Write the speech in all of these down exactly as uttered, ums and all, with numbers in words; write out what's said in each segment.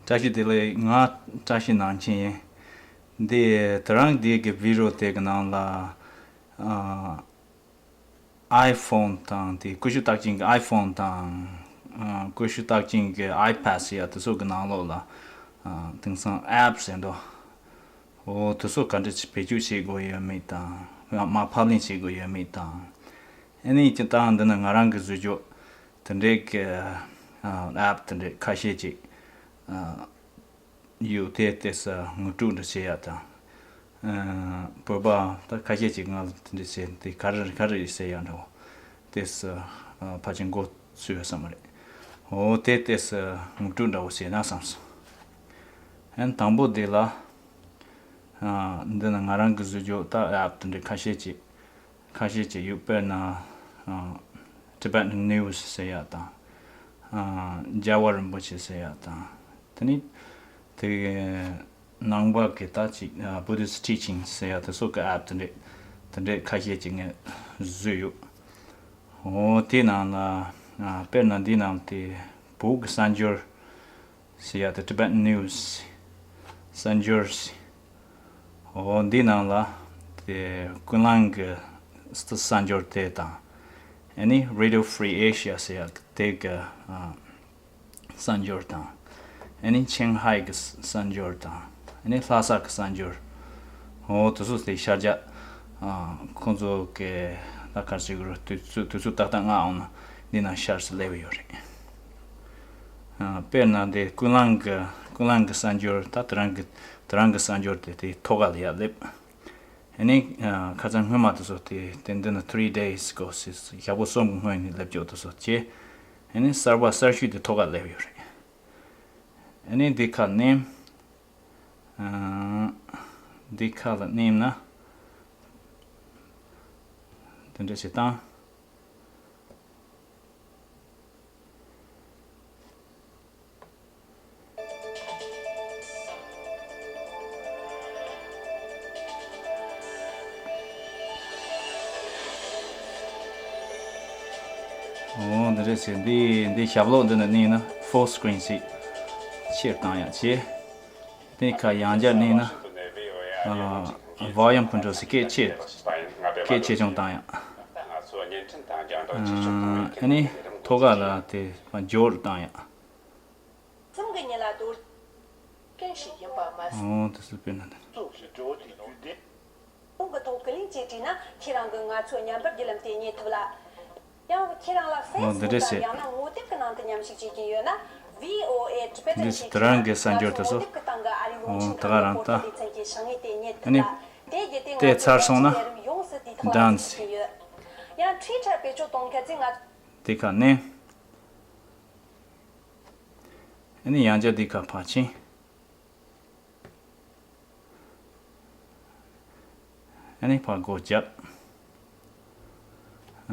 བཀྲ་ཤིས་བདེ་ལེགས། ང་བཀྲ་ཤིས་ནང་ཆེན་ཡིན། འདི་དེ་རིང་འདི་གི་བི་ཌི་ཡོ་དེ་གི་ནང་ལ་ཨ་ཨའི་ཕོན་དང་དེ་ཀུ་ཤུ་རྟགས་ཅན་གྱི་ཨའི་ཕོན་དང་ཨ་ཀུ་ཤུ་རྟགས་ཅན་གྱི་ཨའི་པེཌ་ཟེར་ཡ་དེ་ཚོ་གི་ནང་ལོགས་ལ་ཨ་དེང་སང་ཨེབ་ཟེར་འདུག་འོ་དེ་ཚོ་ག་འདྲ་བེད་སྤྱོད་བྱེད་དགོས་ཡོད་མེད་དང་མར་ཕབ་ལེན་བྱེད་དགོས་ཡོད་མེད་དང་། ཨ་ནི་ཅི་ལྟར་འདི་ན་ང་རང་གི་བཟོས་རྒྱུ་དེ་འདྲའི་གི་ཨ་ཨེབ་དེ་འདྲའི་ཁ་ཤས་ཅིག་ཨ་ཡོད་དེ་དེ་སུ་ངོ་སྤྲོད་འདྲ་བྱེད་ཡ་དང་། ཨ་བོད་པ་ད་ཁ་ཤས་ཅིག་ང་ལ་དེ་འདྲ་བྱེད་དེ་ག་རེ་ག་རེ་ཟེར་ཡ་འདྲ་བོ་དེ་སུ་ཨ་ཕལ་ཆེར་མགོ་ཚོས་ཡོད་ས་མ་རེད། འོ་དེ་དེ་སུ་ངོ་སྤྲོད་འདྲ་བོ་བྱས་ན་བསམ་སོང་། ཨ་ནི་དང་པོ་དེ་ལ་ཨ་འདི་ན་ང་རང་གི་བཟོས་རྒྱུ་ད་ཨེབ་དེ་འདྲའི་ཁ་ཤས་ཅིག་ཁ་ཤས་ཅིག་ཡོད། དཔེར་ན་ཨ་Tibetan News ཟེར་ཡ་དང་ཨ་རྒྱལ་བ་རིན་པོ་ཆེ་ཟེར་ཡ་དང་། དེ་ནི་དེ་ནང་པ་གི་ད་ཅིག་ཨ་Buddhist Teachings ཟེར་ཡ་དེ་སོགས་ཀྱི་ཨེབ་དེ་འདྲས་དེ་འདྲས་ཁ་ཤས་ཅིག་ངས་བཟོས་ཡོད། འོ་དེའི་ནང་ལ་ཨ་དཔེར་ན་འདིའི་ནང་དེ་བོད་ཀྱི་གསར་འགྱུར་ཟེར་ཡ་དེ་Tibetan News གསར་འགྱུར། འོ་འདི་ནང་ལ་དེ་ཀུན་གླེང་གི་གསར་འགྱུར་དེ་དང་། ཨ་ནི་Radio Free Asia ཟེར་ཡ་དེ་གི་ཨ་གསར་འགྱུར་དང་། ཨ་ནི་ཆིང་ཧའེ་གི་གསར་འགྱུར་དང་། ཨ་ནི་ལྷ་ས་གི་གསར་འགྱུར། འོ་དེ་ཚོ་དེ་ཤར་རྒྱག་ཨ་ཁོང་ཚོ་གི་ད་ག་རེ་ཟེར་དགོས་རེད། དུས་ཚོད་དུས་ཚོད་ཏག་ཏག་མངགས་འོང་ན་འདི་ནང་ཤར་སུ་སླེབས་ཡོད་རེད། ཨ་དཔེར་ན་དེ་ཀུན་གླེང་གི་ཀུན་གླེང་གི་གསར་འགྱུར་ད་དེ་རིང་གི་དེ་རིང་གི་གསར་འགྱུར་དེ་དེ་ཐོག་ཁ་ལ་ཡར་སླེབས། ཨ་ནི་ཨ་ཁ་སང་སྔོན་མ་དེ་ཚོ་དེ་དེ་འདི་ནི་three days ago ཞེས་ཞག་པོ་གསུམ་གི་སྔོན་ནས་སླེབས་ཀྱོག་དེ་ཚོ་བྱས། ཨ་ནི་གསར་པ་གསར་ཤོས་དེ་ཐོག་ཁ་སླེབས་ཡོད་རེད། ཨ་ནི་འདི་ཁ་མནན། ཨ་འདི་ཁ་ལ་མནན་ན་དེ་འདྲ་བྱེད་སྟངས། འོ་འདི་རེད་ཟེར། འདི་འདི་ཞབས་ལོག་འདི་ནས་མནན་ན་full screen ཞིག་ཆེར་བཏང་ཡག་བྱས། དེ་ཁ་ཡང་བསྐྱར་མནན་ན་ཨ་volume control ཞིག་སྐད་ཆེ་སྐད་ཆེ་ཆུང་བཏང་ཡག་ཨ་ནི་ཐོག་ཁ་ལ་དེ་མགྱོགས་བཏང་ཡག་གསུམ་གྱི་ཉིན་ལ་རྡོ་རྐྱེན་ཞིག་ཡིན་པ་མ་ཟད། འོ་དེ་སུ་དཔེར་ན་དེ། སོགས་ཀྱི་འགྲོ་བ་དེ་རྒྱུད་ལྡན། གོང་གི་ཐོག་ཀུན་གླེང་གཅིག་བྲིས་ན་ཁྱེད་རང་གིས་ང་ཚོའི་བརྙན་པར་བརྒྱུད་ལམ་དེ་རྙེད་ཐུབ་ལ། ཡང་ཁྱེད་རང་ལ་འོ་འདི་Facebook འདྲ་དང་ཟེར། ཡང་ན་ངོ་དེབ་ཀྱི་ནང་དུ་མཉམ་ཞུགས་བྱེད་ཀྱིན་ཡོད་ན། V O A Tibetan འདི་ཟེར། དེ་རང་གི་གསར་འགྱུར་དེ་ཚོ། ང་ཚོའི་ངོ་དེབ་ཀྱི་སྟེང་གི་ཨ་རིའི་འོ་རླུང་འཕྲིན་ད་ག་ཁང་གི་རང་ད་པོར་ཊལ་ལས་མཚན་གྱི་བྱང་ངོས་དེ་རྙེད་ཨ་ཐུབ་ནི་ལ། དེ་བརྒྱུད་དེ་ང་དེ་ཚོའི་ཚར་སོང་ན་ངོ་དེབ་ཀྱི་ལས་རིམ་ཡོངས་སུ་དུས་ཐོག་ལ་done འགྲེལ་བཤད་ཟེར། བྱེད་ཀྱིན་ཡོད། ཡང་Twitter བེད་སྤྱོད་གཏོང་མཁན་ཚོས་ང་དེ་ཁ་མནན། ཨ་ནི་ཡང་བསྐྱར་འདི་ཁ་ཕར་ཕྱིན། ཨ་ནི་ཕར་སྒོ་བརྒྱབ། ཨ་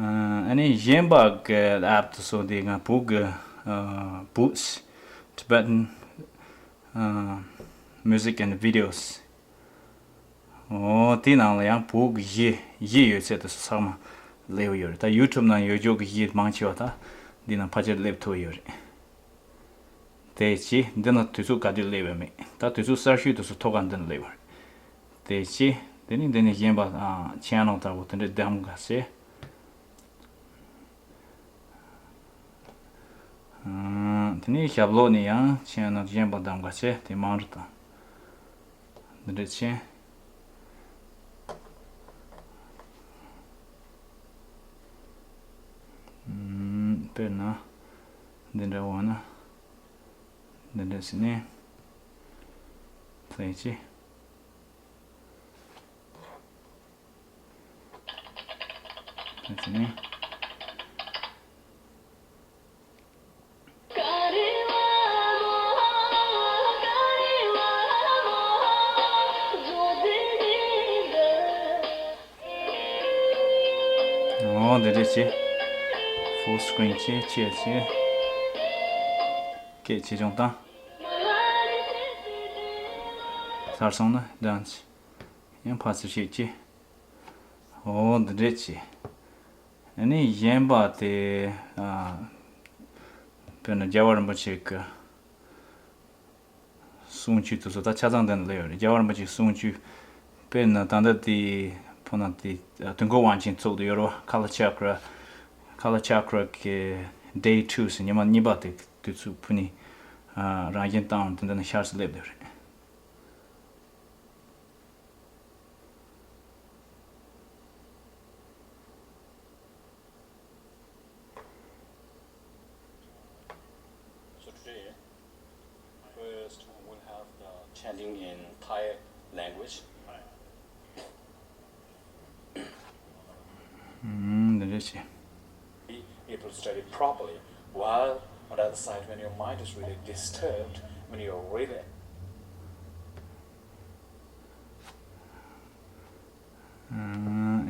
ནི་གཞན་པ་གི་app དེ་ཚོ་འདི་ང་བོད་གི་ཨ་Books Tibetan ཨ་Music and Videos འོ་དེའི་ནང་ལ་ཡང་བོད་ཀྱི་གཞས་གཞས་ཡོད་ཚད་དེ་ཚོ་ཚང་མ་སླེབས་ཡོད་རེད། ད་YouTube ནང་ཡོད་ཆོག་གི་གཞས་མང་ཆེ་བ་ད་འདི་ནང་ཕལ་ཆེར་སླེབས་ཐུབ་ཡོད་རེད། དེ་བྱས་འདི་ནང་དུས་ཚོད་ག་དུས་སླེབས་ཡོད་མེད། ད་དུས་ཚོད་གསར་ཤོས་དེ་ཚོ་ཐོག་ཁ་འདི་ནང་སླེབས་ཡོད་རེད། དེ་བྱས་དེ་ནས་འདི་ནས་གཞན་པ་ཨ་channel ལྟ་བུ་དེ་འདྲ་གདམ་ག་བྱས། ཨ་དེ་ནས་ཞབས་ལོགས་ནས་ཡང་channel གཞན་པ་གདམ་ག་བྱས། དེ་མང་རུ་བཏང་། འདི་འདྲ་བྱས། ཨམ། དཔེར་ན་འདི་འདྲ་འོང་ན་འདི་འདྲ་ཟེར་ནས་play བྱས། འདི་ཟེར་ནས། འོ་འདི་འདྲ་བྱས། full screen བྱས། ཆེ་བྱས། སྐད་ཆེ་ཆུང་བཏང་། ཚར་སོང་ན་done བྱས། ཡང་ཕར་ཚུར་བཤད་ཀྱི། འོ་འདི་འདྲས་ཀྱི། ཨ་ནི་གཞན་པ་དེ་ཨ་དཔེར་ན་རྒྱལ་བ་རིན་པོ་ཆེ་གི་ གསུང་ཆོས་དེ་ཚོ་ད་ཆ་ཚང་དེ་ནས་སླེབས་ཡོད་རེད། རྒྱལ་བ་རིན་པོ་ཆེའི་གསུང་ཆོས། དཔེར་ན་ད་ལྟ་དེ་ཕོ་ན་དེ་དུས་འཁོར་དབང་ཆེན་ཚོགས་དེ་ཡོད་རེད་བ། Kala Chakra, Kala Chakra གི་day two ཟེར། ཉི་མ་གཉིས་པ་དེ་དུས་ཚོད་ཕུད་ནས་རང་བཞིན་བཏང་དེ་འདྲ་ནས་ཤར་སུ་སླེབས་བསྡད་རེད། So today, first we'll have the chanting in Thai language. ཨུམ། འདི་འདྲ་བྱས། Be able to study properly, while on the other side, when your mind is really disturbed, when you're really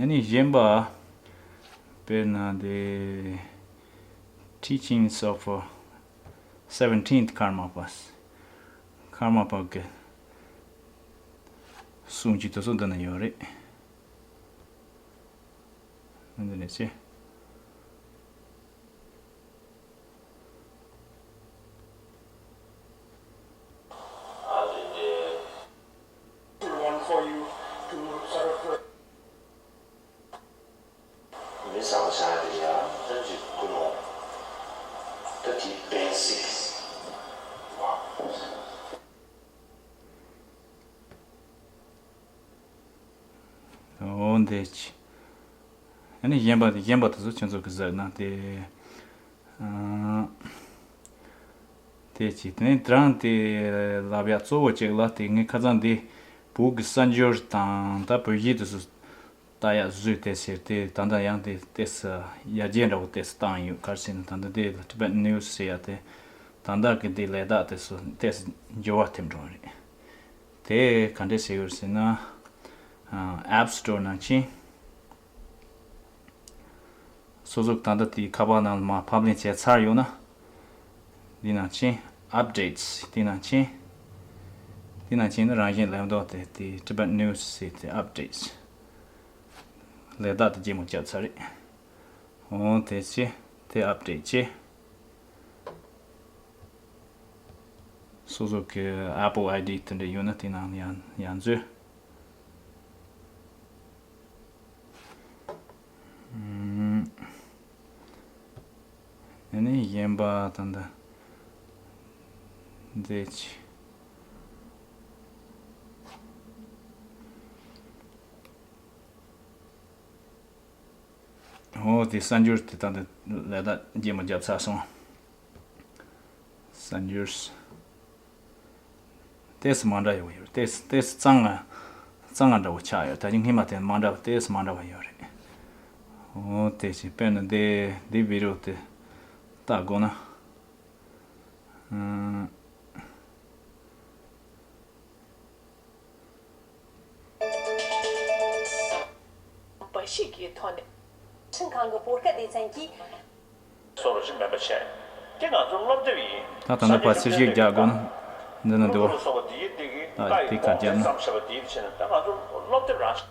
ཨ་ནི་གཞན་པ། དཔེར་ན་དེ་Teachings of Seventeenth Karmapa། Karmapa གི་གསུང་ཆོས་དེ་ཚོ་འདི་ན་ཡོད་རེད། འདི་ནས་ཆེ། One for you to sort of མི་བཟང་ཆགས་དེ་ཡང་ལྟ་ཅིག་ཀུན་ནོ། ད་དེ་basics། འོ་འདི་ཅི། ཨ་ནི་གཞན་པ་དེ་གཞན་པ་དེ་ཚོ་ཁྱེད་ཚོ་གི་ཟེར་ན་དེ། ཨ། དེ་ཅི་དེ་ནས་དེ་རང་དེ་ལབ་ཡག་གཙོ་བོ་གཅིག་ལ་དེ་ངས་ཁ་སང་འདི་བོད་ཀྱི་གསར་འགྱུར་དང་ད་བོད་གཞས་དེ་ཚོ་ལྟ་ཡག་བཟོས་དེ་ཟེར་དེ་ད་ལྟ་ཡང་དེ་ཏོག་ཙམ་ཡར་རྒྱས་འདྲ་བོ་ཏོག་ཙམ་བཏང་ཡོད། ག་རེ་ཟེར་ན་ད་ལྟ་དེ་Tibetan News ཟེར་ཡག་དེ་ད་ལྟ་གི་དེ་ལས་དག་དེ་ཚོ་ཏོག་ཙམ་འགྱུར་བ་ཐེབས་འགྲོ་བ་རེད། དེ་ག་འདྲས་བྱེད་དགོས་ཟེར་ན། App Store ནང་ཕྱིན། སོ་སོ་ད་ལྟ་དེའི་ཁ་པར་ནང་ལ་མར་ཕབ་ལེན་བྱས་ཚར་ཡོད་ན། འདི་ནང་ཕྱིན། Updates འདི་ནང་ཕྱིན། འདི་ནང་ཕྱིན་ན་རང་བཞིན་ལས་མདོག་དེ་དེ་Tibetan News ཟེར་དེ་Updates ལས་དག་དེ་རྗེས་མ་བརྒྱབ་ཚར་རེད། འོ་དེ་ཕྱིན་དེ་Update བྱས། སོ་སོ་གི་Apple I D དེ་འདྲ་ཡོད་ན་དེ་ནང་ཡང་ཡང་འཛུལ། ཨུམ། ཨ་ནི་གཞན་པ་ད་ལྟ་འདི་ཅི། འོ་དེ་གསར་འགྱུར་དེ་ད་ལྟ་ལས་དག་རྗེས་མ་བརྒྱབ་ཚར་སོང་། གསར་འགྱུར། ཏོག་ཙམ་མ་འདྲ་ཡོད་ཡོད། ཏོག་ཙམ་ཏོག་ཙམ་གཙང་ང་གཙང་ང་འདྲ་བོ་ཆགས་ཡོད། ད་ཅི་སྔོན་མ་དེ་མ་འདྲ་བ་ཏོག་ཙམ་མ་འདྲ་བ་ཡོད་རེད། འོ་དེ་བཞིན་དཔེར་ན་འདི་འདི་བི་ཌི་ཡོ་དེ་ལྟ་དགོས་ན། ཨང་། འབའ་ཞིག་གི་ཐོག་ནས། ཁྲིན་ཁང་གི་བོད་སྐད་སྡེ་ཚན་གྱིས། སོགས་རོ་ཞིག་མེད་པ་བྱས། དེ་ང་ཚོ་སློབ་དེབ་ཡིན། ད་ད་ནི་ཕར་ཚིག་ཞིག་རྒྱག་དགོས་ན། འདི་ན་འདུག་བ། སོགས་པ་དེའི་སྟེང་གི་ད་ཀ་ཡི་དེ་ག་གོང་རྒྱབ་ན། ཙམ་བྱས་པ་དེའི་ཕྱིར་ན་ད་ང་ཚོ་སློབ་དེབ་རང་ཞིག་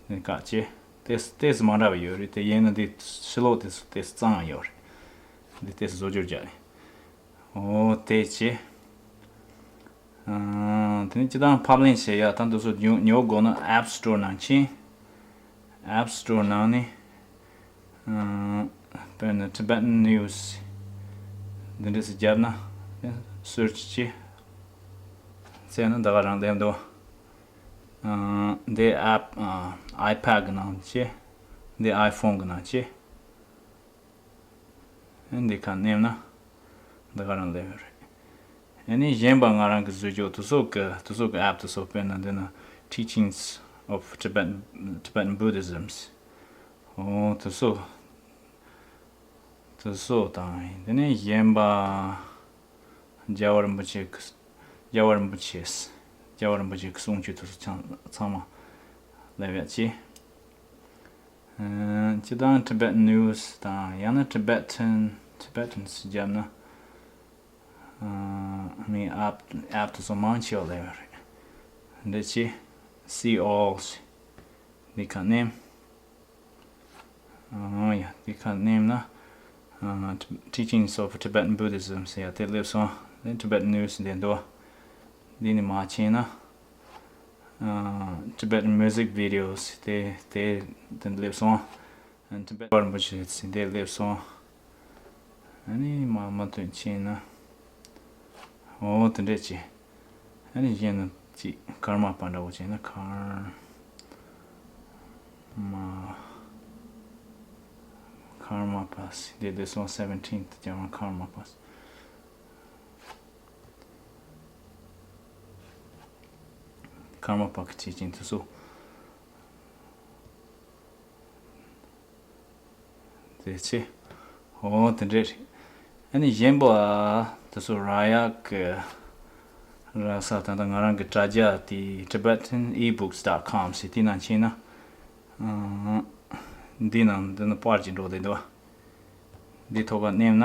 འདི་ག་ཅེ། ཏེས་ཏེས་མ་འདྲ་བ་ཡོད་རེད་དེ། ཡིན་ན་འདི་ཕྱི་ལོགས་དེ་ཚོ་ཏེས་གཙང་ཡོད་རེད། འདི་ཏེས་བཟོ་བཅོས་རྒྱག་རེད། འོ་དེ་ཅེ། ཨང་། དེ་ནས་སྤྱི་བཏང་ཕབ་ལེན་བྱེད་ཡ་ད་འདི་ཚོ་ཉོ་ཉོ་དགོས་ན་App Store ནང་ཕྱིན། App Store ནང་ནས་ཨང་། དཔེར་ན་Tibetan News འདི་འདྲས་སུ་བརྒྱབ་ན་search བྱས་བཙལ་ན་ད་ག་རང་སླེབས་འདུག་ཨང་། འདི་app ཨང་iPad གི་ནང་བྱས། འདི་iPhone གི་ནང་བྱས། འདི་ཁ་མནན་ན་འདི་ག་རང་སླེབས་ཡོད་རེད། ཨ་ནི་གཞན་པ་ང་རང་གི་བཟོ་བཅོས་དེ་ཚོ་གི་དེ་ཚོ་གི་app དེ་ཚོ་དཔེར་ན་འདི་ན་Teachings of Tibetan Tibetan Buddhism འོ་དེ་ཚོ་དེ་ཚོ་དང་དེ་ནས་གཞན་པ་རྒྱལ་བ་རིན་པོ་ཆེ་གི་རྒྱལ་བ་རིན་པོ་ཆེ་རྒྱལ་བ་རིན་པོ་ཆེ་གི་གསུང་ཆོས་དེ་ཚོ་ཚང་ཚང་མ་སླེབས་ཡ་ཅི། ཨ། སྤྱི་བཏང་Tibetan News དང་ཡང་ན་Tibetan Tibetans བརྒྱབ་ན། ཨ། ངའི་app app དེ་ཚོ་མང་ཆེ་བ་ལ་ཡོད་རེད། འདི་ཅི། See All འདི་ཁ་མནན། ཨ། ཡ་འདི་ཁ་མནན་ན། ཨ། Teachings of Tibetan Buddhism ཟེར་ཡ་དེ་སླེབས་སོང་། Tibetan News འདི་འདུག་འདི་ནས་མར་ཕྱིན་ན། ཨ། Tibetan Music Videos དེ་དེ་དེ་སླེབས་སོང་། Tibetan པར་མོ་ཆེ་ཚིག་འདི་སླེབས་སོང་། ཨ་ནི་མར་མར་ཐོན་ཕྱིན་ན། འོ་དེ་འདྲས་ཅིག་ཨ་ནི་གཞན་ན་ཅིག་ཀརྨ་པ་འདྲ་བོ་བྱས་ན་ཀརྨ། ཀརྨ་པ་ཟེར་འདི་སླེབས་སོང་། Seventeenth Jama Karmapa། ཀརྨ་པ་གི་བྱེད་ཅིང་དུ་སོ། དེ་ཚེ། འོ་དེ་འདྲས་རེད། ཨ་ནི་གཞན་པ་དེ་ཚོ་རག་ཡག་གི་རག་ས། ད་ལྟ་ང་རང་གི་དྲ་རྒྱ་དེ་Tibetan ebooks dot com ཟེར་དེ་ནང་ཕྱིན་ན། ཨང་། འདི་ནང་འདི་ནི་པར་གྱི་འགྲོ་བསྡད་འདུག་འདི་ཐོག་ཁར་མནན་ན།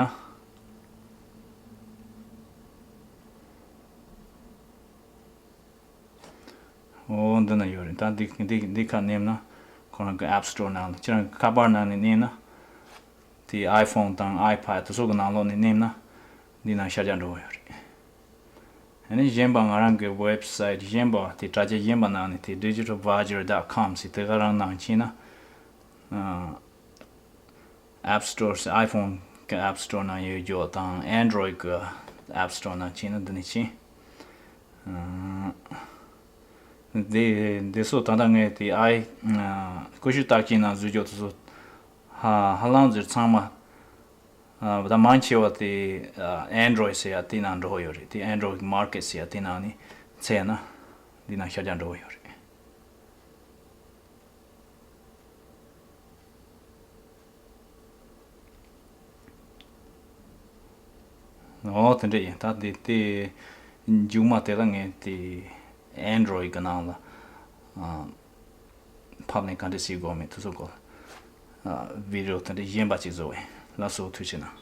འོ་འདི་ན་ཡོད་རེད། ད་འདི་འདི་འདི་ཁར་མནན་ན། ཁོ་རང་གི་App Store ནང་ལ། ཁྱེད་རང་གི་ཁ་པར་ནང་ནས་མནན་ན། དེ་iPhone དང་iPad དེ་ཚོ་གི་ནང་ལོགས་ནས་མནན་ན། འདི་ནང་ཤར་རྒྱག་འགྲོ་གི་ཡོད་རེད། ཨ་ནི་གཞན་པ་ང་རང་གི་website གཞན་པ་དེ་དྲ་རྒྱ་གཞན་པ་ནང་ནས་དེ digital vajra dot com ཟེར་དེ་ག་རང་ནང་ཕྱིན་ན། ཨ། App Store ཟེར་iPhone གི་App Store ནང་ཡོད་རྒྱུ་དང་Android གི་App Store ནང་ཕྱིན་ན་འདི་ནས་ཕྱིན། ཨ། འདི་འདི་ཚོ་ད་ལྟ་ངས་དེ་ཨའི་ཀུ་ཤུ་རྟགས་ཅན་ནང་བཟོས་རྒྱུ་དེ་ཚོ་ཧ་ཧ་ལམ་ཟེར་ཚང་མ། ཨ། ད་མང་ཆེ་བ་དེ་ཨ་Android ཟེར་ཡ་དེ་ནང་འགྲོ་གི་ཡོད་རེད། དེ་Android Market ཟེར་ཡ་དེ་ནང་ནས་འཚོལ་ན་འདི་ནང་ཤར་རྒྱག་འགྲོ་གི་ཡོད་རེད། འོ་དེ་འདྲ་ཡིན། ད་དེ་དེ་མཇུག་མ་དེ་ལ་ངས་དེ་Android གི་ནང་ལ་ཨ་ཕབ་ནས་ག་འདྲ་བྱེད་དགོས་མིན་དེ་ཚོ་སྐོར་ཨ་video དེ་འདྲ་གཞན་པ་ཅིག་བཟོ་བས། ལགས་སོ། ཐུགས་རྗེ་གནང་།